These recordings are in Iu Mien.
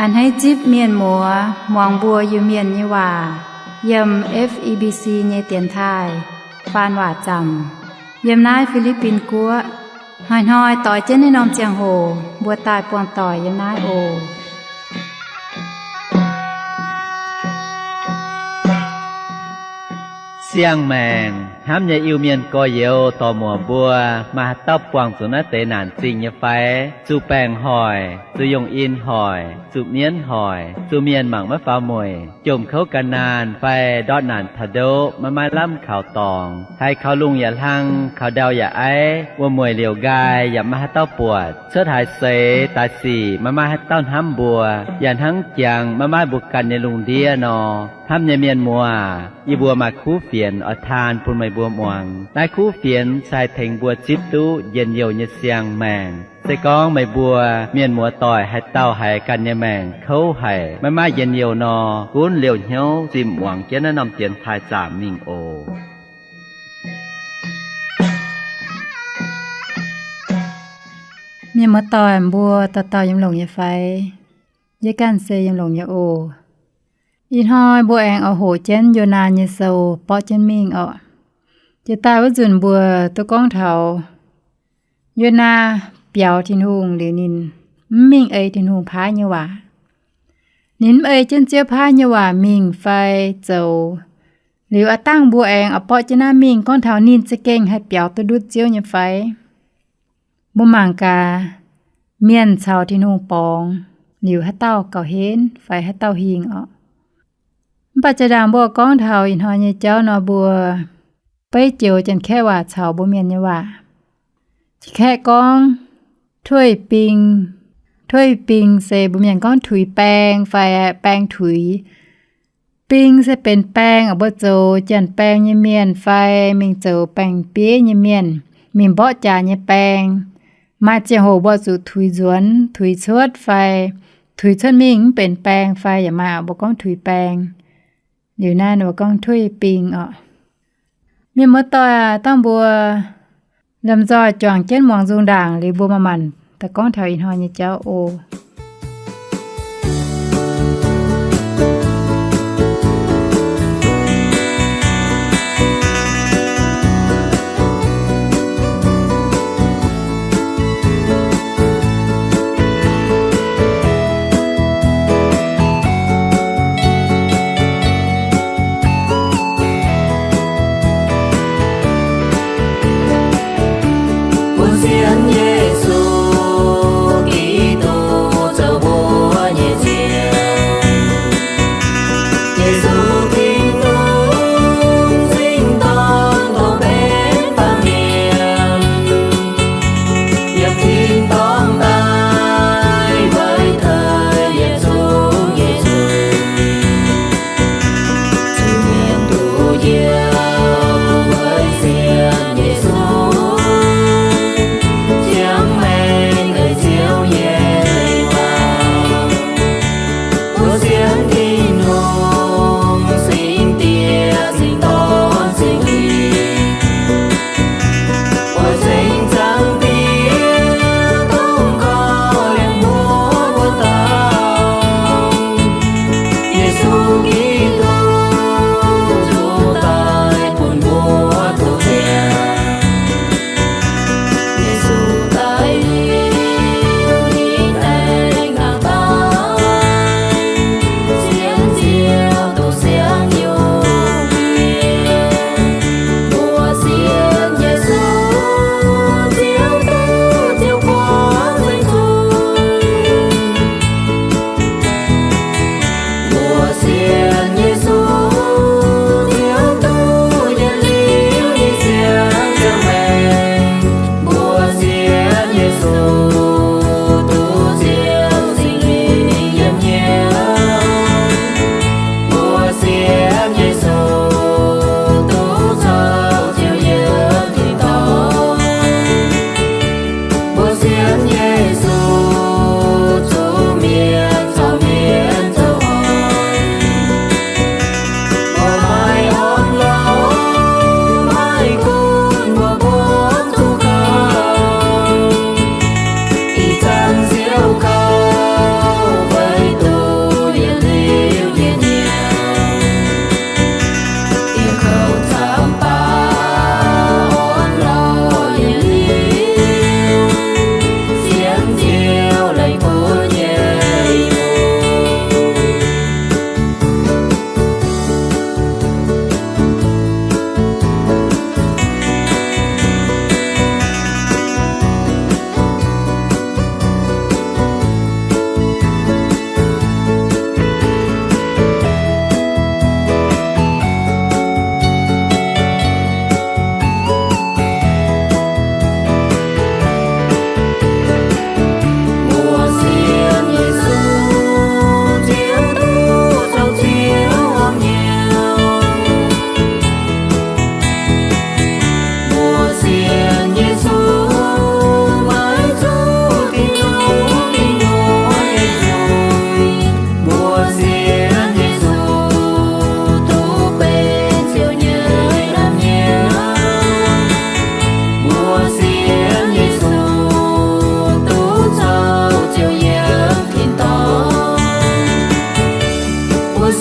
A'hneiv zipv mienh muoz muangx mbuo Iu-Mienh nyei waac yiem F E B C nyei dienx taaih faan waac zaamc yiem naaiv Fi^li^bin Guoqv. Hnoi-hnoi doix jienv naaiv norm ziangh hoc mbuo daaih buangh doic yiem naaiv oc. Siang-maengc hnamv nyei Iu-Mienh gorx-youz dorc-muoc mbuo, maaih haaix dauh buangh zuqc naaiv deix naanc zingh nyei fai? Zuqc baengc hoic, zuqc yongh in hoic, zuqc mienv hoic, zuqc mienh mangc maiv faaux mueic, jomc kouv gan naanh fai ndortv naanc taux ndoqv maiv maaih lamh kaux dorngx, haiz kaux lungh yaac hlang, kaux ndau yaac aiv, wuom-mueic liouc nqaai yaac maiv maaih haaix dauh buatc, cuotv haaix seix daaih sic maiv maaih haaix dauh hnamv mbuo, yaac hnangv jangx maiv maaih mbuo ganh nyei lungh ndiev nor. Hnamv nyei mienh muoz, yie mbuo maaih kuv fienx oix taan bun meih mbuo muangx. Naaiv kuv fienx se haih tengx mbuo zipv duqv njien-youh nyei siang-maengc. Se gorngv meih mbuo mienh muoz doic haaix dauh haiz ganh nyei maengc kouv haic, maiv maaih njien-youh nor, gunv liouh hnyouv zimh muangx jienv naaiv norm dienx taaih zaamc mingh oc. Mienh muoz doic mbuo dauh dauh yiem longx nyei fai? Yie ganh se yiem longx nyei oc. Ih hnoi mbuo aengx oix hoqc jienv Yonaa nyei sou borqv jienv mingh orqc. Jiex daaih wuov nzunc mbuo duqv gorngv taux Yonaa biaux Tin-Hungh liuz ninh mv mingh ei Tin-Hungh paaiv nyei waac. Ninh mv ei jienv Ziouv paaiv nyei waac mingh fai zoux. Liuz aav dangh mbuo aengx oix borqv jienv naaiv mingh gorngv taux ninh za'gengh haih biaux duqv ndutv Ziouv nyei fai? Mbuo mangc gaax, mienh caux Tin-Hungh borngz liuz haaix dauh gauh henv fai haaix dauh hingh orqc. Mv baac jaa-ndaangc mbuo gorngv taux ih hnoi nyei jauv nor, mbuo beiv joux Janx-Kaeqv waac caux mbuo Mienh nyei waac. Janx-Kaeqv gorngv ถ้วยปิง, ถ้วยปิง se mbuo Mienh gorngv tuix baeng fai baeng tuix. Bing se benx baeng, mbuo zoux janx-baeng nyei mienh fai mingh zoux baeng-bieiv nyei mienh, mingh mborqv jaax nyei baeng. Maaih ziangh hoc mbuo zuqc tuix nzuonx, tuix cuotv fai tuix cuotv mingh mv benx baeng fai yaac maaih mbuo gorngv tuix baeng. Liuz naaiv mbuo gorngv ถ้วยปิง orqc. Mienh muoz-doic, dangh mbuo lomh nzoih juangc jienv muangx nzung ndaangc liuz mbuo manc-manc daaih gorngv taux ih hnoi nyei jauv oc. Bun sienx Yesu Giduc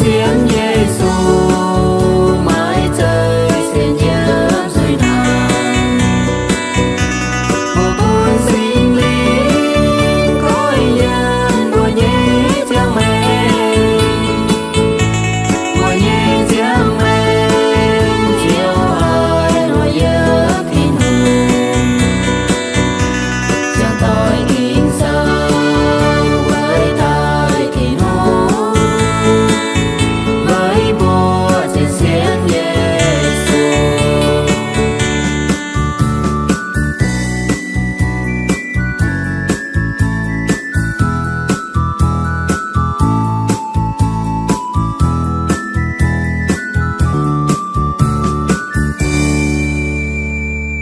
Zienx Yesu maiv zeiz sienx yiem zuiz-hnaangx, mbuo bun Singx Lingh goiv yiem mbuo nyei ziangh maengc. Mbuo nyei ziangh maengc ziouc haih lorz yiem Tin-Hungh. Ziangh doic Ging-Sou weic daaih Tin-Hungh, weic mbuo sienx Yesu.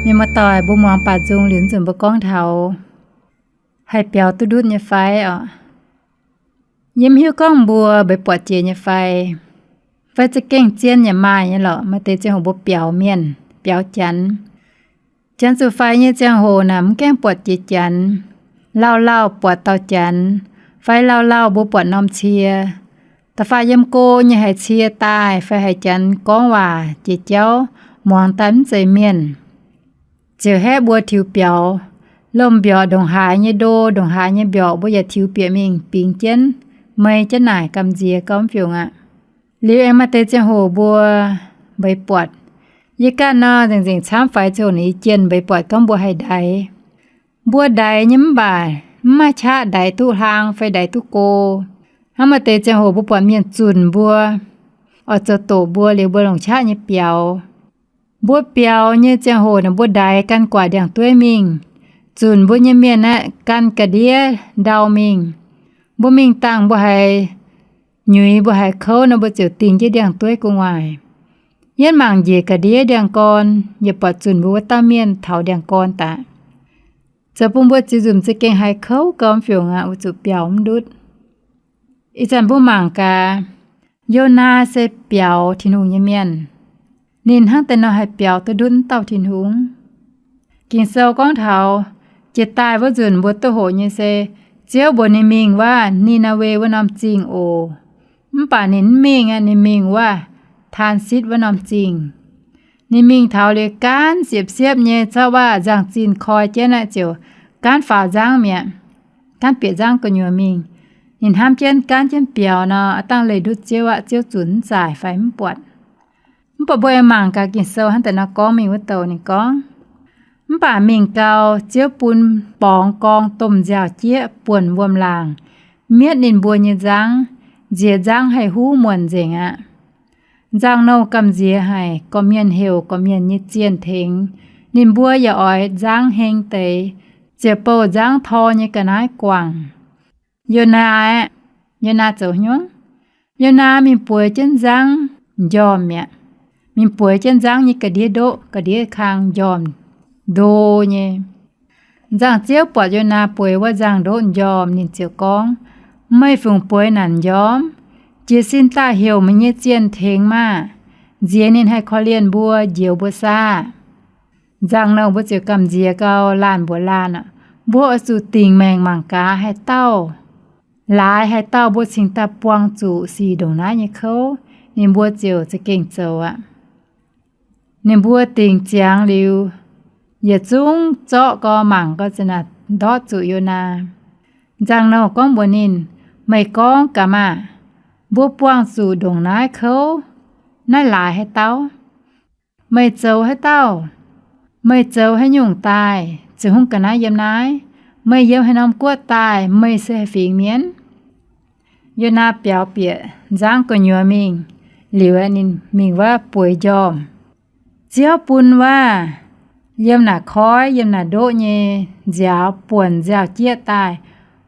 Mienh muoz-doic, mbuo muangx baac nzung liuz nzunc mbuo gorngv taux haih biaux duqv ndutv nyei fai orqc? Yie mv hiuv gorngv mbuo mbeix buatc jiex nyei fai, fai za'gengh zien yaac maaih nyei lorqc. Maaih deix ziangh hoc mbuo biaux mienh, biaux Janx. Janx zuqc faix nyei ziangh hoc naaic mv gaengh buatc jiex Janx. Lauh lauh buatc dauh Janx, fai lauh lauh mbuo buatc norm cie. Da'faanh yiem go nyei haiz cie daaih fai haiz Janx gorngv waac jiex jauv, muangx daaih mv zeiz mienh, ziouc haeqv mbuo tiux biaux. Lomh mbiorqc ndongc haaix nyei ndo, ndongc haaix nyei mbiorqc mbuo yaac tiux bieqc mingh bingx jienv, mei jienv naaic gamh nziex gau mv fiungc aqv. Liuz aengx maaih deix ziangh hoc mbuo mbeix buatc. Yie ganh nor nzengc nzengc camv faix ziouc ninh jienh mbeix buatc gorngv mbuo haih ndaix. Mbuo ndaix nyei mv baac mv maaih qaqv ndaix duqv hlang fai ndaix duqv go. Hnangv maaih deix ziangh hoc mbuo buatc mienh zunc mbuo, oix zoux doqc mbuo liuz mbuo longc qaqv nyei biaux. Mbuo biaux nyei ziangh hoc naaic mbuo ndaix gan guatc ndiangx-dueiv mingh. Zunc mbuo nyei mienh aeqv, gan ga'ndiev ndau mingh. Mbuo mingh dangh mbuo haiz nyuix, mbuo haiz kouv nor, mbuo ziouc dingh jienv ndiangx-dueiv gu'nguaaic. Yie mangc njiec ga'ndiev ndiangx-gorn, yaac buatc zunc mbuo wuov dauh mienh taux ndiangx-gorn daaih. Zoux bun mbuo ziex nzunc za'gengh haiz kouv gau mv fiungc aqv, weic zuqc biaux mv ndutv. Ih zanc mbuo mangc gaax, Yonaa se biaux Tin-Hungh nyei mienh. Ninh hnangv deix nor haih biaux duqv ndutv mv dauh Tin-Hungh? Ging-Sou gorngv taux jiex daaih wuov nzunc mbuo duqv hoqc nyei se, Ziouv mbuox ninh mingh wuov Ni^naa^we wuov norm zingh oc. Mv baac ninh mv mingh aqv, ninh mingh wuov Taansitv wuov norm zingh. Ninh mingh taux liuz gaanv siepv-siepv nyei, zorqv wuov nzangc-zinh koi jienv aqv, ziouc gaanv faaux nzangv mi'aqv. Gaanv bieqc nzangv gu'nyuoz mingh. Ninh hnamv jienv gaanv jienv biaux nor, aav dangh leih ndutv Ziouv aqv, Ziouv zunc mv zaaic fai mv buatc. Mv baac mbuo aengx mangc gaax Ging-Sou hnangv deix nor gorngv mingh wuov douc. Ninh gorngv, Mv baac mingh gau, Ziouv bun borngz gorngv domh nziaaux-jieqv buonc wuom-laangc mietv ninh mbuo nyei nzangv, nziex nzangv haih huv muonc nzengc aqv. Nzangc-nouh gamh nziex haic, gorqv-mienh heuc gorqv-mienh nyei zienh tengx. Ninh mbuo yaac oix nzangv heng deix, ziouc bouh nzangv tor nyei ga'naaiv guangc. Yonaa aeqv, Yonaa zoux hnyouv. Yonaa mingh bueix jienv nzangv njormh mi'aqv. Mingh bueix jienv nzangv nyei ga'ndiev ndoqv, ga'ndiev kang njormh ndo nyei. Nzangc-ziouv buatc Yonaa bueix wuov nzangv ndoqv njormh, ninh ziouc gorngv, Meih fungc bueix naanc njormh? Jiez sin daaih heuc meih nyei zienh tengx maah! Nziex ninh haih korv-lienh mbuo, njoux mbuo saah! Nzangc-nouh mbuo ziouc gamh nziex gau, laanh mbuox laanh aqv, Mbuo oix zuqc dingc maengc mangc gaax haaix dauh, laaix haaix dauh mbuo cingx daaih buangh zuqc sic ndongc naaiv nyei kouv. Ninh mbuo ziouc za'gengh zoux aqv. Ninh mbuo dingc ziangx liuz, yietc zungv zorqv gau mangc gau, za'naaic ndortv zuqc Yonaa. Nzangc-nouh gorngv mbuox ninh, Meih gorngv gaax maah! Mbuo buangh zuqc ndongc naaiv kouv, naaiv laaix haaix dauh? Meih zoux haaix dauh? Meih zoux haaix nyungc daaih? Ziouc hungh ga'naaiv yiem naaiv? Meih yiem haaix norm guoqv daaih? Meih se haaix fingx mienh? Yonaa biaux bieqc nzangv gu'nyuoz mingh. Liuz ninh mingh wuov bueix njormh. Ziouv bun wuov yiem naaic koiv, yiem naaic ndoqv nyei nziaaux buonc nziaaux-jieqv daaih,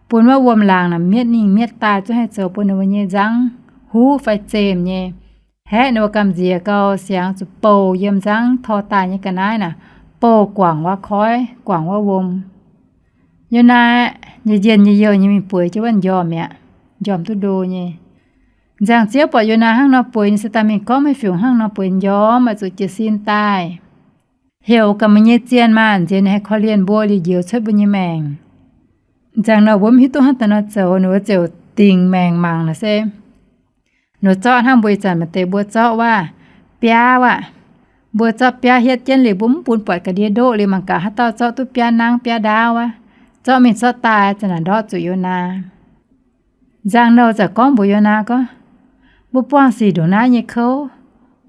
bun wuov wuom-laangc naaic mietv ninh mietv daaih, zungv haih zoux bun ninh mbuo nyei nzangv huv fai zemh nyei. Haeqv ninh mbuo gamh nziex gau, siangx zuqc bouh yiem nzangv tor daaih nyei ga'naaiv naaic, bouh guangc wuov koiv, guangc wuov wuom. Yonaa njiec njien-youh nyei mingh bueix jienv wuov njormh mi'aqv, njormh duqv ndo nyei. Nzangc-ziouv buatc Yonaa hnangv nor bueix, ninh se daaih mingh gorngv, Meih fungc hnangv nor bueix njormh, oix zuqc jiez sin daaih heuc gaax meih nyei zienh maah! Nziex ninh haih korv-lienh mbuo liuz njoux cuotv mbuo nyei maengc. Nzangc-nouh mbuo mv hiuv duqv hnangv daaih nor zoux, ninh mbuo ziouc dingc maengc mangc naaic se, Nor zorqv hnangv mbuo ih zanc maaih deix mbuo zorqv wuov biaa aqv. Mbuo zorqv biaa hietv jienv liuz, mbuo mv bun buatc ga'ndiev ndoqv liuz, mangc gaax haaix dauh zorqv duqv biaa nangv biaa ndaauv aqv. Zorqv mingh zorqv daaih, za'naaic ndortv zuqc Yonaa. Nzangc-nouh zaqc gorngv mbuox Yonaa gorngv, Mbuo buangh sic ndongc naaiv nyei kouv,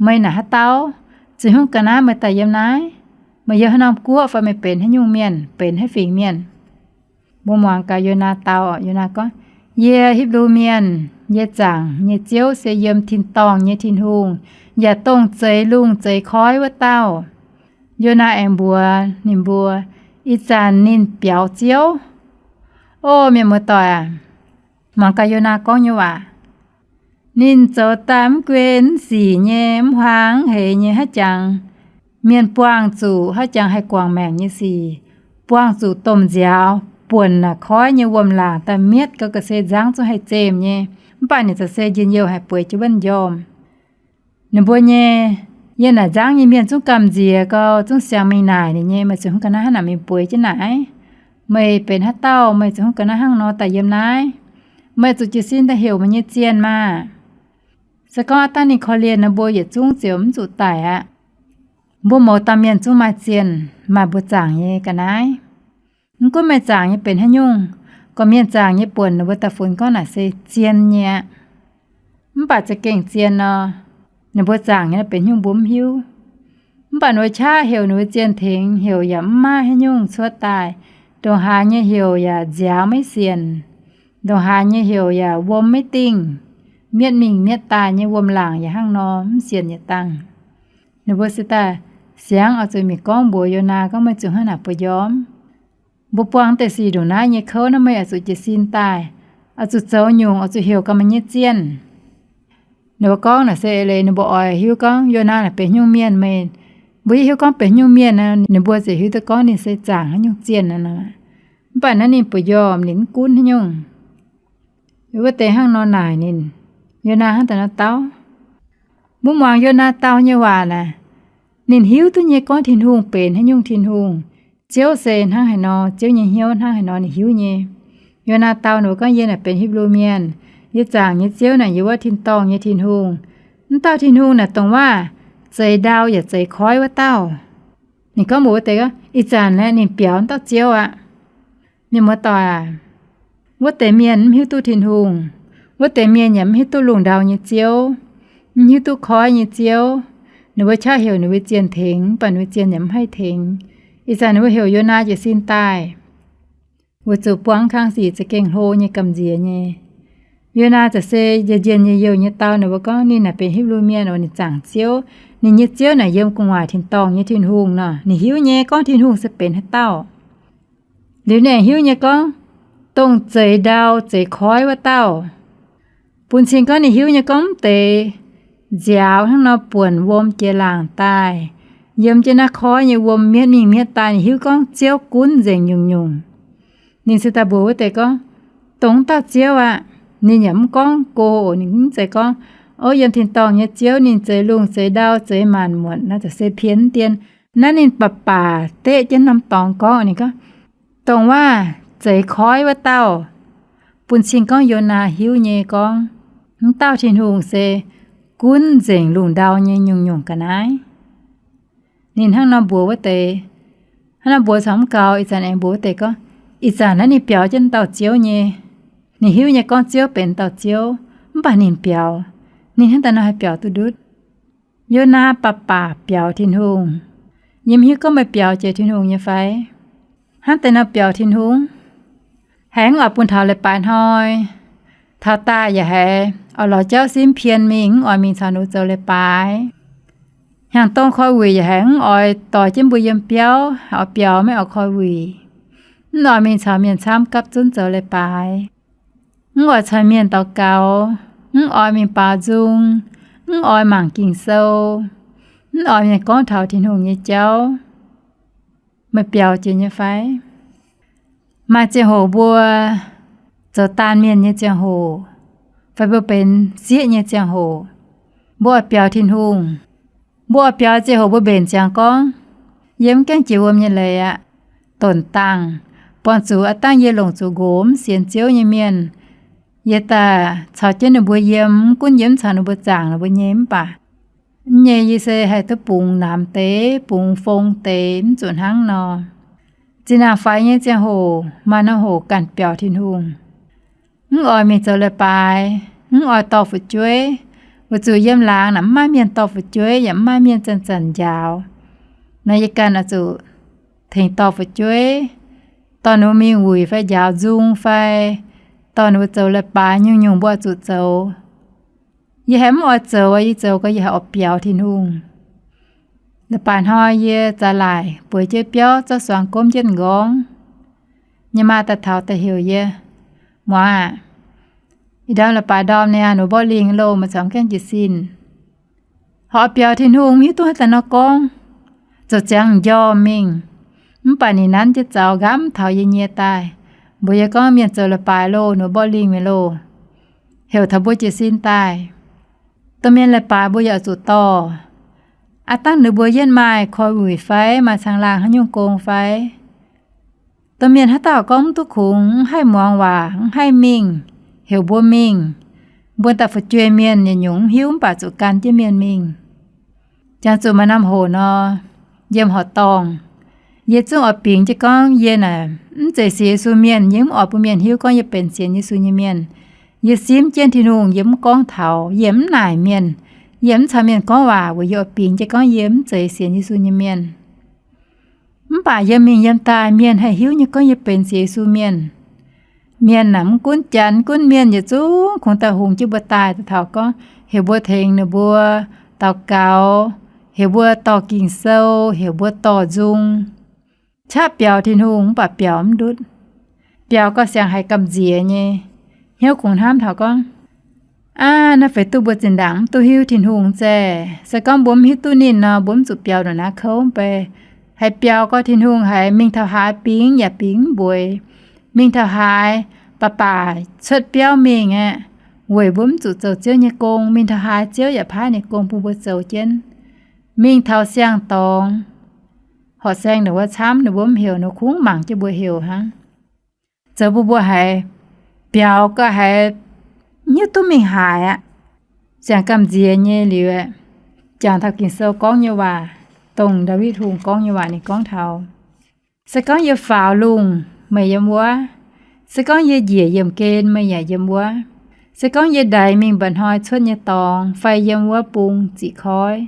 meih naaic haaix dauh? Ziouc hungh ga'naaiv meih daaih yiem naaiv? Meih yiem haaix norm guoqv fai meih benx haaix nyungc mienh, benx haaix fingx mienh? Mbuo muangx gaax Yonaa dau. Yonaa gorngv, Yie Hipv^lu Mienh. Yie zaangc nyei Ziouv se yiem tin-dorngh nyei Tin-Hungh, yaac dongh zeix lungh zeix koiv wuov dauh. Yonaa aengx mbuox ninh mbuo, Ih zanc ninh biaux Ziouv. O mienh muoz-doic aac, muangx gaax Yonaa gorngv nyei waac. Ninh zoux daaih mv guei mv sic nyei, mv huaang mv heix nyei, haiz jangx mienh buangh zuqc, haiz jangx haih guangc maengc nyei sic, buangh zuqc domh nziaaux buonc naaic koiv nyei wuom-laangc daaih mietv gau, ga'sie nzangv zungv haih zemh nyei. Mv baac ninh za'se njien-youh haic, bueix jienv wuov njormh. Ninh mbuo nyei, yie naaic nzangv nyei mienh zungv gamh nziex gau, zungv siang mingh naaic ninh nyei, Meih ziouc hungh ga'naaiv hnangv naaic mingh bueix jienv naaic? Meih benx haaix dauh? Meih ziouc hungh ga'naaiv hnangv nor daaih yiem naaiv? Meih zuqc jiez sin daaih heuc meih nyei zienh maah! Se gorngv aav dangh ninh korv-lienh nor, mbuo yietc zungv ziouc mv zuqc daic aqv. Mbuo mouz dauh mienh zungv maaih zienh, maaih mbuo zaangc nyei ga'naaiv. Mv gunv meih zaangc nyei benx haaix nyungc, gorqv-mienh zaangc nyei buonc ninh mbuo daaih funx gorngv naaic se zien nyei aqv. Mv baac za'gengh zien nor, ninh mbuo zaangc nyei benx haaix nyungc mbuo mv hiuv. Mv baac ninh mbuo qaqv heuc ninh mbuo zienh tengx, heuc yaac mv maaih haaix nyungc cuotv daaih. Ndongc haaix nyei heuc yaac nziaaux maiv sienx, ndongc haaix nyei heuc yaac wuom maiv dingh, mietv mingh mietv daaih nyei wuom-laangc yaac hnangv nor mv sienx yietc dangh. Ninh mbuo se daaih siangx oix zuqc mingh gorngv mbuox Yonaa gorngv, Meih zuqc hnangv naaic buoz-njormh. Mbuo buangh deix sic ndongc naaiv nyei kouv naaiv, meih oix zuqc jiez sin daaih, oix zuqc zoux nyungc, oix zuqc heuc gaax meih nyei zienh. Ninh mbuo gorngv naaic se eix leiz ninh mbuo oix hiuv gorngv Yonaa naaic benx haaix nyungc mienh. Meih mbuo hiuv gorngv benx haaix nyungc mienh, ninh mbuo ziouc hiuv duqv gorngv ninh se zaangc haaix nyungc zienh nor. Mv baac naaiv ninh buoz-njormh, ninh mv gunv haaix nyungc. Wuov deix hnangv nor naaic ninh, Yonaa hnangv daaih nor dau. Mbuo muangx Yonaa dau nyei waac naaic, ninh hiuv duqv nyei gorngv Tin-Hungh benx haaix nyungc Tin-Hungh, Ziouv se hnangv haaix nor, Ziouv nyei hnyouv hnangv haaix nor ninh hiuv nyei. Yonaa dau ninh mbuo gorngv, Yie naaic benx Hipv^lu Mienh. Yie zaangc nyei Ziouv naaic yiem wuov tin-dorngh nyei Tin-Hungh. Mv dauh Tin-Hungh naaic dongh waac zeix ndau yaac zeix koiv wuov dauh. Ninh gorngv mbuox wuov deix gorngv, Ih zanc naaiv ninh biaux wuov dauh Ziouv aqv. Mienh muoz-doic aac, wuov deix mienh mv hiuv duqv Tin-Hungh. Wuov deix mienh yaac mv hiuv duqv lungh ndau nyei ziouv, mv hiuv duqv koiv nyei ziouv. Ninh mbuo qaqv heuc ninh mbuo zienh tengx, mv baac ninh mbuo zienh yaac mv haih tengx. Ih zanc ninh mbuo heuc Yonaa jiez sin daaih, weic zuqc buangh kang sic za'gengh hlo nyei, gamh nziex nyei. Yonaa za'gengh njien-youh nyei dau ninh mbuo gorngv ninh naaic benx Hipv^lu Mienh, ninh zaangc Ziouv, ninh nyei Ziouv naaic yiem gu'nguaaic tin-dorngh nyei Tin-Hungh nor. Ninh hiuv nyei gorngv Tin-Hungh se benx haaix dauh. Liuz ninh aengx hiuv nyei gorngv, dongh zeix ndau zeix koiv wuov dauh. Bun cing gorngv ninh hiuv nyei gorngv mv deix nziaaux hnangv nor buonc wuom jiex laangc daaih, yiem jienv naaiv koiv nyei wuom mietv mingh mietv daaih, ninh hiuv gorngv Ziouv gunv nzengc nyungc-nyungc. Ninh se daaih mbuox wuov deix gorngv, Dongh wuov dauh Ziouv aqv. Ninh yaac mv gorngv go oc. Ninh mv zeiz gorngv, O, yiem tin-dorngh nyei Ziouv ninh zeix lungh zeix ndau zeix maanc muotc nor, za'gengh se pien dien. Naaiv ninh baac baac deqv jienv norm dorngx gorngv, ninh gorngv, Dongh waac zeix koiv wuov dauh. Bun cing gorngv Yonaa hiuv nyei gorngv, mv dauh Tin-Hungh se gunv nzengc lungh ndau nyei nyungc-nyungc ga'naaiv. Ninh hnangv nor mbuox wuov deix. Hnangv nor mbuox caux mv gaux, ih zanc aengx mbuox wuov deix gorngv, Ih zanc naaiv ninh biaux jienv dauh Ziouv nyei. Ninh hiuv nyei gorngv Ziouv benx dauh Ziouv, mv baac ninh biaux. Ninh hnangv daaih nor haih biaux duqv ndutv? Yonaa baac baac biaux Tin-Hungh. Yie mv hiuv gorngv meih biaux jiex Tin-Hungh nyei fai? Hnangv deix nor biaux Tin-Hungh, haiz mv oix bun taux leiz-baaix hnoi. Taux daaih yaac haiz oix lorz jauv simv pien mingh, mv oix mingh caux ninh zoux leiz-baaix. Hnyangx-dongh koi wuic yaac haiz mv oix dorh jienv mbuo yiem biauv, oix biaux maiv oix koi wuic. Mv oix mingh caux mienh camv gapv zunv zoux leiz-baaix. Mv oix caux mienh daux gaux, mv oix mingh baaux nzung, mv oix mangc Ging-Sou, mv oix mienh gorngv taux Tin-Hungh nyei jauv. Meih biaux jiex nyei fai? Maaih ziangh hoc mbuo zoux daanh mienh nyei ziangh hoc, fai mbuo benx sieqv nyei ziangh hoc, mbuo oix biaux Tin-Hungh. Mbuo oix biaux ziangh hoc mbuo mbenc ziangx gorngv, Yie mv gaengh jiex wuom nyei leiz aqv. Donx dangh, buangh zuqc aav dangh yie longc zuqc nqox mv sienx Ziouv nyei mienh, Yie daaih caux jienv ninh mbuo yiem, mv gunv yie mv caux ninh mbuo zaangc ninh mbuo nyei mv baac, mv nyei, yie se haih duqv bungx namx deix, bungx fong deix, mv zuqc hnangv nor. Zinh ndaangc faix nyei ziangh hoc maaih norm hoc ganh biaux Tin-Hungh. Mv oix mingh zoux leiz-baaix, mv oix dorh fu'jueiv, weic zuqc yiem laangz naaic mv maaih mienh dorh fu'jueiv yaac mv maaih mienh zanc-zanc njaaux. Naaiv yie ganh oix zuqc tengx dorh fu'jueiv, dorh ninh mbuo mingh wuic fai njaaux nzung fai dorh ninh mbuo zoux leiz-baaix nyungc-nyungc mbuo oix zuqc zoux. Yie haiz mv oix zoux, yie zoux gau yie haiz oix biaux Tin-Hungh. Leiz-baaix hnoi yie za'laaic bueix jienv biauv zorqv suangx gomv jienv m'nqorngv. Nyei maa daaih taux daaih heuc yie, Muangx aac, ih ndorm leiz-baac ndorm niaa, ninh mborqv lingh loh, meih caux gaengh jiez sin. Horpc biaux Tin-Hungh, mv hiuv duqv haaix zanc nor gorngv, zoux ziangx m'njormh mingh. Mv baac ninh nanv jienv zaux nqaamv taux yie nyei daaih, mbuox yie gorngv mienh zoux leiz-baaix loh, ninh mborqv lingh mi'aqv loh, heuc taux mbuo jiez sin daaih. Domh mienh leiz-baaix mbuo yaac zuqc dorh. Aav dangh ninh mbuo yietv maaih koi wuic fai maaih caangh laangh haaix nyungc gong fai? Domh mienh haaix dauh gorngv mv duqv kungx, mv haih muangx waac, mv haih mingh, heuc mbuo mingh, mbuo daaih fu'jueiv mienh yietc nyungc mv hiuv mv baac zuqc gan jienv mienh mingh. Jangx zuqc maaih norm hoc nor, yiem horqc dorngh, yie zungv oix bingx jienv gorngv yie naaic mv zeiz sienx Yesu mienh. Yie mv oix bun mienh hiuv gorngv yie benx sienx Yesu nyei mienh. Yie simv jienv Tin-Hungh, yie mv gorngv taux, yie mv naaic mienh, yie mv caux mienh gorngv waac, weic yie oix bingx jienv gorngv yie mv zeiz sienx Yesu nyei mienh. Mv baac yiem mingh yiem daaih mienh haih hiuv nyei gorngv yie benx sienx Yesu mienh. Mienh naaic mv gunv janx, mv gunv mienh yietc zungv kungx daaih hungx jienv mbuo daaih, daaih taux gorngv heuc mbuo tengx ninh mbuo daux gaux, heuc mbuo dorh Ging-Sou, heuc mbuo dorh nzung, qaqv biaux Tin-Hungh mv baac biaux mv ndutv. Biaux gau siang-haiz gamh nziex nyei, hnyouv kungx hnamv taux gorngv, Aav, naaiv feix duqv mbuo zinh ndaangc mv duqv hiuv Tin-Hungh zeiz. Se gorngv mbuo mv hiuv duqv ninh nor, mbuo mv zuqc biaux ndongc naaiv kouv bei. Haiz biaux gau Tin-Hungh haiz mingh taux haaix bingx yaac bingx mv mbueiz. Mingh taux haaix baac baac cuotv biauv mingh aeqv, weic mbuo mv zuqc zoux Ziouv nyei gong. Mingh taux haaix Ziouv yaac paaiv ninh gong bun mbuo zoux jienv. Mingh taux siang-dorngx, horqc saeng ninh wuov camv, ninh mbuo mv heuc, ninh kungx mangc jienv mbuo heuc hnangv. Zoux bun mbuo haiz biaux gau haiz hiuv duqv mingh haaix aqv. Ziangh gamh nziex nyei liuz aeqv, jangx taux Ging-Sou gorngv nyei waac, dongh Ndaawitv Hungh gorngv nyei waac ninh gorngv taux, se gorngv yie faaux lungh, meih yiem wuov. Se gorngv yie njiec yiemh gen, meih yaac yiem wuov. Se gorngv yie ndaix mingh mba'hnoi cuotv nyei dorngx fai yiem wuov bung ziqc koiv,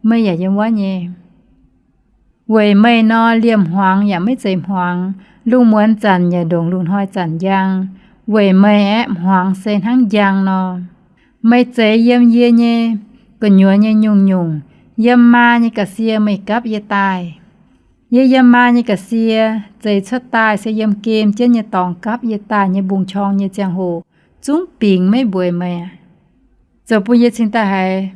meih yaac yiem wuov nyei. Weic meih nor, liemh hmuangx yaac maiv zeiz hmuangx, lungh muonz zanc yaac ndongc lungh hnoi zanc njang, weic meih aeqv, hmuangx se hnangv njang nor. Meih zeix yiem yie nyei gu'nyuoz nyei nyungc-nyungc. Yiem maa nyei ga'sie meih gapv yie daaih. Yie yiem maa nyei ga'sie zeix cuotv daaih se yiem gem jienv nyei dorngx gapv yie daaih nyei mbungv-qorng nyei ziangh hoc zungv bingx maiv mbueiz meih aqv. Zoux bun yie cingx daaih haiz,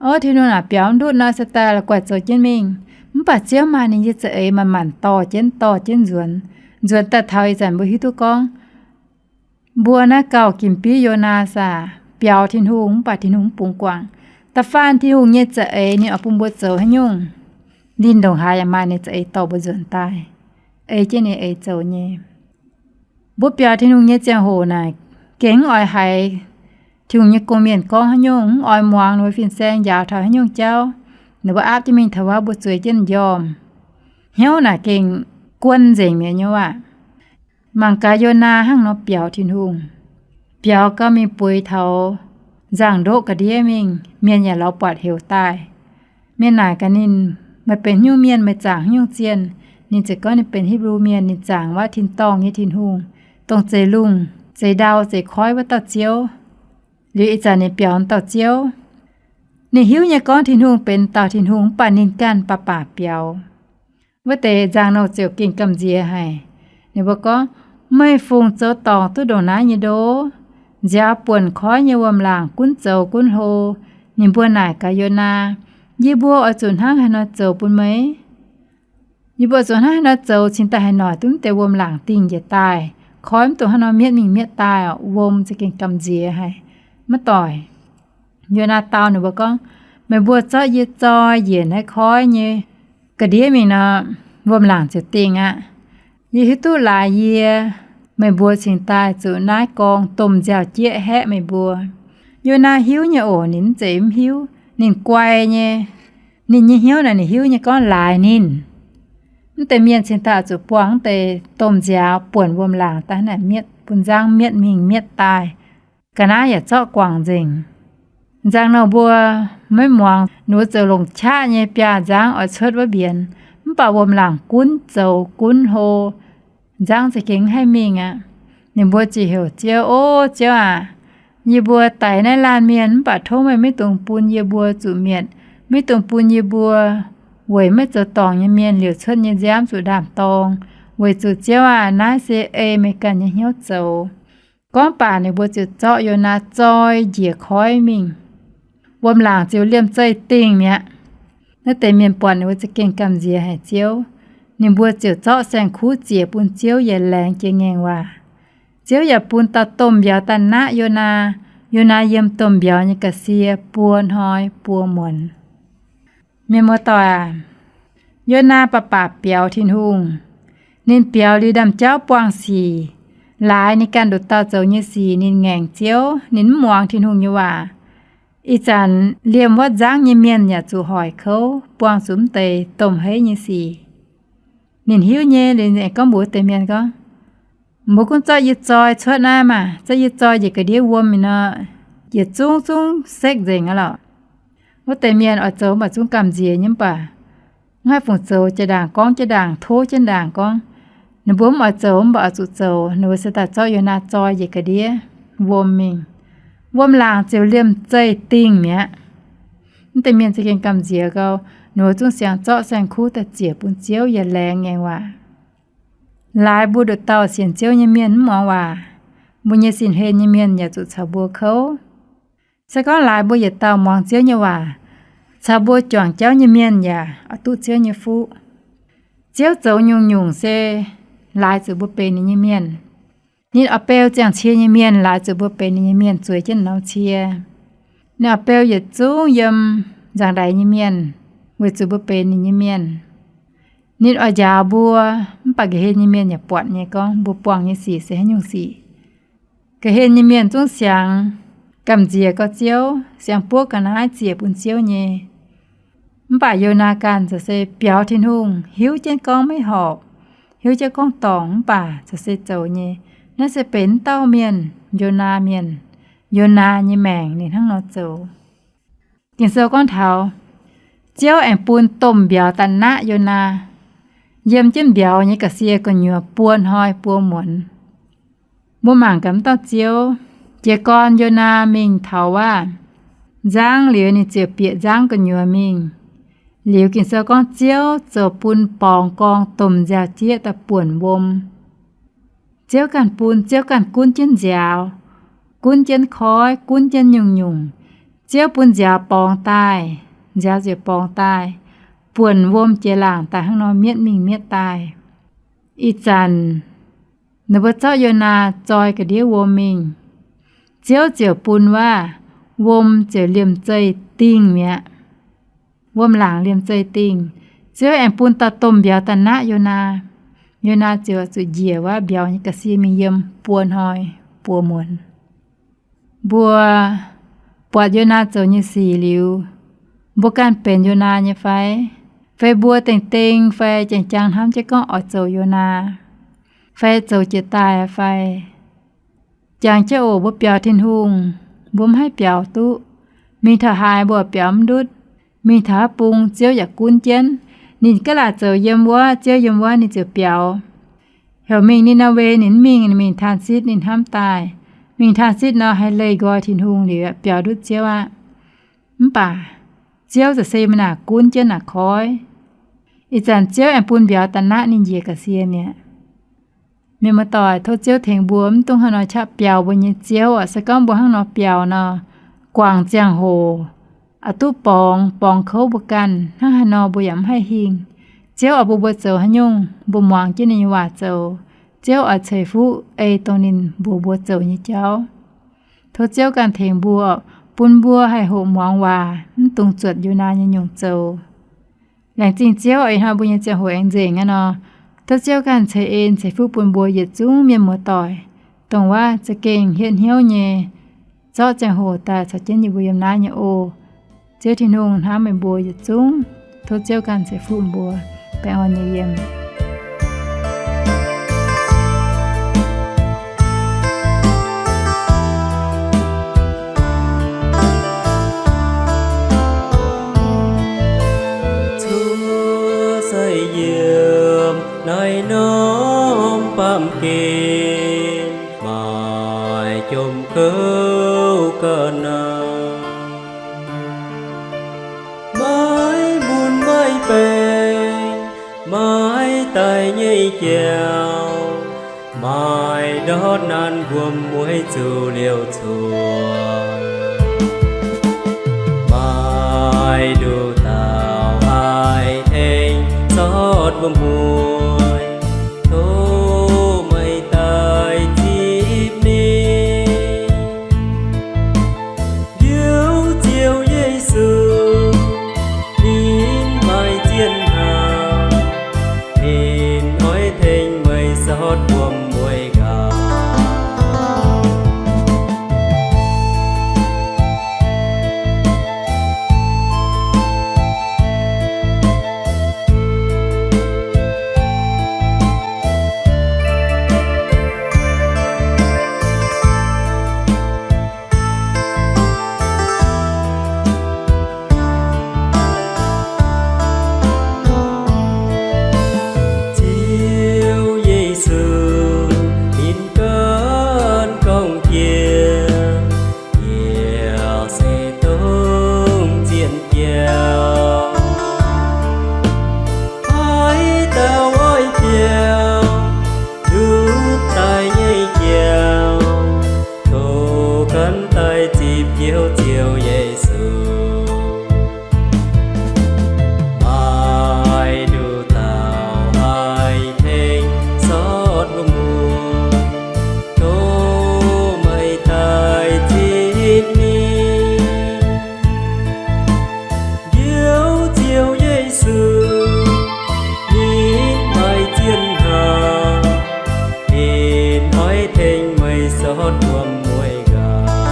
Ov, Tin-Hungh naaic biaux ndutv nor se daaih la'guaih zoux jienv mingh. Mv baac Ziouv maaih ninh nyei za'eix manc-manc dorh jienv, dorh jienv nzuonx. Nzuonx daaih taux ih zanc mbuo hiuv duqv gorngv, mbuo naaiv gauh ginc biuv Yonaa saah, biaux Tin-Hungh mv baac Tin-Hungh mv bungx guangc. Da'faanh Tin-Hungh nyei za'eix ninh oix bun mbuo zoux haaix nyungc, ninh ndongc haaix yaac maaih ninh za'eix dorh mbuo nzuonx daaih, ei jienv ninh eix zoux nyei. Mbuo biaux Tin-Hungh nyei ziangh hoc naaic, gengh mv oix haiz Tin-Hungh nyei gong-mienh gorngv haaix nyungc, mv oix muangx ninh mbuo fin-saeng njaaux taux haaix nyungc jauv, ninh mbuo aapv jienv mingh taux wuov mbuo zueiz jienv m'njormh. Hnyouv naaic gengh guon nzengc mi'aqv nyei waac. Mangc gaax Yonaa hnangv nor biaux Tin-Hungh, biaux gau mingh bueix taux nzangc-ndoqv ga'ndiev mingh, mienh yaac lorz buatc heuc daaih. Mienh naaic gaax ninh, Meih benx haaix nyungc mienh? Meih zaangc haaix nyungc zienh? Ninh ziouc gorngv ninh benx Hipv^lu Mienh, ninh zaangc wuov tin-dorngh nyei Tin-Hungh, dongh zeix lungh, zeix ndau, zeix koiv wuov dauh Ziouv. Liuz ih zanc ninh biaux wuov dauh Ziouv. Ninh hiuv nyei gorngv Tin-Hungh benx dauh Tin-Hungh mv baac ninh ganh baac baac biaux. Wuov deix nzangc-nouh ziouc gengh gamh nziex haic. Ninh mbuo gorngv, Meih fungc zoux dorngc duqv ndongc naaiv nyei ndo? Nziaaux buonc koiv nyei wuom-laangc gunv zoux gunv hlo. Ninh mbuo naaic gaax Yonaa, Yie mbuo oix zuqc hnangv haaix nor zoux bun meih? Yie mbuo zuqc hnangv haaix nor zoux cingx daaih haih noic duqv mv deix wuom-laangc dingh njiec daaih? Koiv mv dungx hnangv nor mietv mingh mietv daaih oc. Wuom za'gengh gamh nziex haic, maiv doic. Yonaa dau ninh mbuo gorngv, Meih mbuo zorqv yie zoi njiec naaiv koiv nyei ga'ndiev mingh nor, wuom-laangc ziouc dingh aqv. Yie hiuv duqv laaix yie meih mbuo cingx daaih zuqc naaiv gorngv domh nziaaux-jieqv haeqv meih mbuo. Yonaa hiuv nyei oc, ninh mv zeiz mv hiuv. Ninh guai nyei, ninh nyei hnyouv naaic ninh hiuv nyei gorngv laaix ninh, mv deix mienh cingx daaih zuqc buangh mv deix domh nziaaux buonc wuom-laangc daaih naaic mietv, bun nzangv mietv mingh mietv daaih. Ga'naaiv yaac zorqv guangc nzengc. Nzangc-nouh mbuo maiv muangx, ninh mbuo zoux longc qaqv nyei biaav-nzangv oix cuotv wuov mbienx, mv baac wuom-laangc gunv zoux gunv hlo, nzangv za'gengh haih mingh aqv. Ninh mbuo ziouc heuc Ziouv, O Ziouv aac, yie mbuo daix naaiv laanh mienh mv baac tov meih maiv dungx bun yie mbuo zuqc mietc, maiv dungx bun yie mbuo weic maiv zoux dorngc nyei mienh liouc cuotv nyei nziaamv zuqc ndaam-dorng, weic zuqc Ziouv aac, naaiv se ei meih ganh nyei hnyouv zoux. Gorngv baac ninh mbuo ziouc zorqv Yonaa zoi njiec koiv mingh. Wuom-laangc ziouc liemh zeih dingh mi'aqv. Naaiv deix mienh buatc ninh mbuo za'gengh gamh nziex haic Ziouv. Ninh mbuo ziouc zorqv saeng-kuv ziec bun Ziouv yietc laengz jiex ngaengc waac. Ziouv yaac bun dauh domh mbiauz daaih naqv Yonaa. Yonaa yiem domh mbiauz nyei ga'sie buo hnoi buo muonz. Mienh muoz-doic aac, Yonaa baac baac biaux Tin-Hungh. Ninh biaux liuz ndaamv-jauv buangh sic, laaix ninh ganh nduqc dauh zoux nyei sic ninh ngaengc Ziouv, ninh mv muangx Tin-Hungh nyei waac. Ih zanc liemh wuov nzangv nyei mienh yaac zuqc hoic kouv, buangh zuqc mv deix domh heiv nyei sic. Ninh hiuv nyei, ninh aengx gorngv mbuox deix mienh gorngv, Mbuo gunv zorqv yie zoi cuotv naaiv maah! Zorqv yie zoi njiec ga'ndiev wuom mingh nor, yietc zungv zungv sekv nzengc aqv lorqc. Wuov deix mienh oix zoux mv baac zungv gamh nziex nyei mv baac mv haih fungc zoux, jaa-ndaangc gorngv jaa-ndaangc, tov jaa-ndaangc gorngv. Ninh mbuo mv oix zoux mv baac oix zuqc zoux. Ninh mbuo se daaih zorqv Yonaa zoi njiec ga'ndiev wuom mingh. Wuom-laangc ziouc liemh zeih dingh mi'aqv. Mv deix mienh za'gengh gamh nziex gau. Ninh mbuo zungv siang zorqv saeng-kuv daaih ziec bun Ziouv yietc laengz ngaengc waac. Laaix mbuo nduqc dauh sienx Ziouv nyei mienh mv muangx waac, mbuo nyei sin-hlen nyei mienh yaac zuqc caux mbuo kouv. Se gorngv laaix mbuo yietc dauh muangx Ziouv nyei waac, caux mbuo juangc jauv nyei mienh yaac oix duqv Ziouv nyei fuqv. Ziouv zoux nyungc-nyungc se laaix zuqc mbuo benx ninh nyei mienh. Ninh oix beu ziangh cie nyei mienh laaix zuqc mbuo benx ninh nyei mienh zueiz jienv norm cie. Ninh oix beu yietc zungv yiem nzaangc ndaix nyei mienh weic zuqc mbuo benx ninh nyei mienh. Ninh oix njaaux mbuo, mv baac ga'hlen nyei mienh yaac buatc nyei gorngv mbuo buangh nyei sic se haaix nyungc sic. Ga'hlen nyei mienh zungv siang gamh nziex gau Ziouv, siang buov ga'naaiv ziec bun Ziouv nyei. Mv baac Yonaa ganh za'gengh se biaux Tin-Hungh, hiuv jienv gorngv maiv horpc, hiuv jienv gorngv dorngc mv baac za'gengh se zoux nyei. Naaiv se benx dauh mienh, Yonaa mienh, Yonaa nyei maengc ninh hnangv nor zoux. Ging-Sou gorngv taux Ziouv aengx bun domh mbiauz daaih naqv Yonaa, yiem jienv mbiauz nyei ga'sie gu'nyuoz buo hnoi buo muonz. Mbuo mangc gaax wuov dauh Ziouv. Jiez gorn Yonaa mingh taux wuov nzangv liuz, ninh ziouc bieqc nzangv gu'nyuoz mingh. Liuz Ging-Sou gorngv Ziouv ziouc bun borngz gorngv domh nziaaux-jieqv daaih buonc wuom. Ziouv ganh bun, Ziouv ganh gunv jienv nziaaux, gunv jienv koiv, gunv jienv nyungc-nyungc. Ziouv bun nziaaux borngz daaih, nziaaux ziouc borngz daaih, buonc wuom jiex laangc daaih hnangv nor mietv mingh mietv daaih. Ih zanc ninh mbuo zorqv Yonaa zoi ga'ndiev wuom mingh, Ziouv ziouc bun wuov wuom ziouc liemh zeih dingh mi'aqv. Wuom-laangc liemh zeih dingh. Ziouv aengx bun dauh domh mbiauz daaih naqv Yonaa. Yonaa ziouc zuqc njiec wuov mbiauz nyei ga'sie mingh yiem buo hnoi buo muonz. Mbuo buatc Yonaa zoux nyei sic liuz, mbuo ganh benx Yonaa nyei fai? Fai mbuo dengh dengh fai jangx jangx hnamv jienv gorngv oix zoux Yonaa, fai zoux jiex daaih fai? Jangx jienv oc, mbuo biaux Tin-Hungh, mbuo mv haih biaux duqv. Mingh taux haaix mbuo biaux mv ndutv. Mingh taux haaix bung Ziouv yaac gunv jienv. Ninh gaav laaic zoux yiem wuov, Ziouv yiem wuov ninh ziouc biaux. Heuc mingh Ni^naa^we ninh mv mingh, mingh Taansitv ninh hnamv daaih. Mingh Taansitv nor haih leih nqoi Tin-Hungh liuz biaux ndutv Ziouv aqv. Mv baac Ziouv za'gengh se mingh naaic gunv jienv naaic koiv. Ih zanc Ziouv aengx bun mbiauz daaih naqv ninh njiec ga'sie mi'aqv. Mienh muoz-doic, tov Ziouv tengx mbuo mv dungx hnangv nor qaqv biaux mbuo nyei ziouv oc. Se gorngv mbuo hnangv nor biaux nor, guangc ziangh hoc oix duqv borngz, borngz kouv mbuo ganh. Hnangv haaix nor mbuo yaac mv haih hingh. Ziouv oix bun mbuo zoux haaix nyungc, mbuo muangx jienv ninh nyei waac zoux. Ziouv oix ceix fuqv ei dongh ninh mbuox mbuo zoux nyei jauv. Tov Ziouv ganh tengx mbuo, bun mbuo haih hoqc muangx waac, mv dungx zuotc Yonaa nyei nyungc zoux. Laengz zingh Ziouv ih hnoi mbuo nyei ziangh hoc aengx nzengc aqv nor. Tov Ziouv ganh ceix en ceix fuqv bun mbuo yietc zungv mienh muoz-doic, dongh wuov za'gengh hietv hnyouv nyei, zorqv ziangh hoc daaih caux jienv yie mbuo yiem naaiv nyei oc. Ziouv Tin-Hungh hnamv meih mbuo yietc zungv. Tov Ziouv ganh ceix fuqv mbuo, baengh orn nyei yiem. Cuotv seix yiem naaiv norm baamh gen, maaih jomc kouv ga'naaiv, maiv mun maiv baeng, maiv daic nyei jauv, maaih ndortv naanc wuom mueiz zuqc liouc cuotv. Maaih nduqc dauh haih tengx sortv wuom mueiz, tov meih daaih zipv ninh. Njoux Ziouv Yesu, ninh maaih zienh hnaangx, ninh oix tengx meih sortv wuom mueiz nqa'haav. Ziouv Yesu, ninh ganh gorngv jiex, yie se dongh zienh jauv. Haaix dauh oix biaux ndutv daaih nyei jauv, tov ganh daaih zipv Njoux Ziouv Yesu. Maaih nduqc dauh haih tengx sortv wuom mueiz, tov meih daaih zipv ninh. Njoux Ziouv Yesu, ninh maaih zienh hnaangx, ninh oix tengx meih sortv wuom mueiz nqa'haav.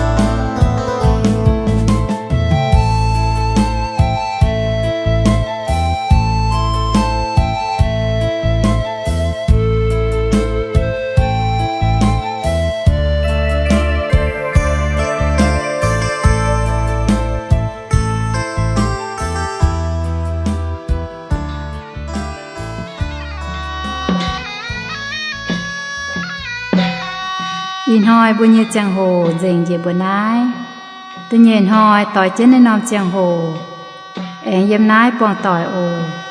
Ih hnoi mbuo nyei ziangh hoc nzengc njiec mbuo naaiv. Da'nyeic hnoi doix jienv naaiv norm ziangh hoc, aengx yiem naaiv buangh doic oc.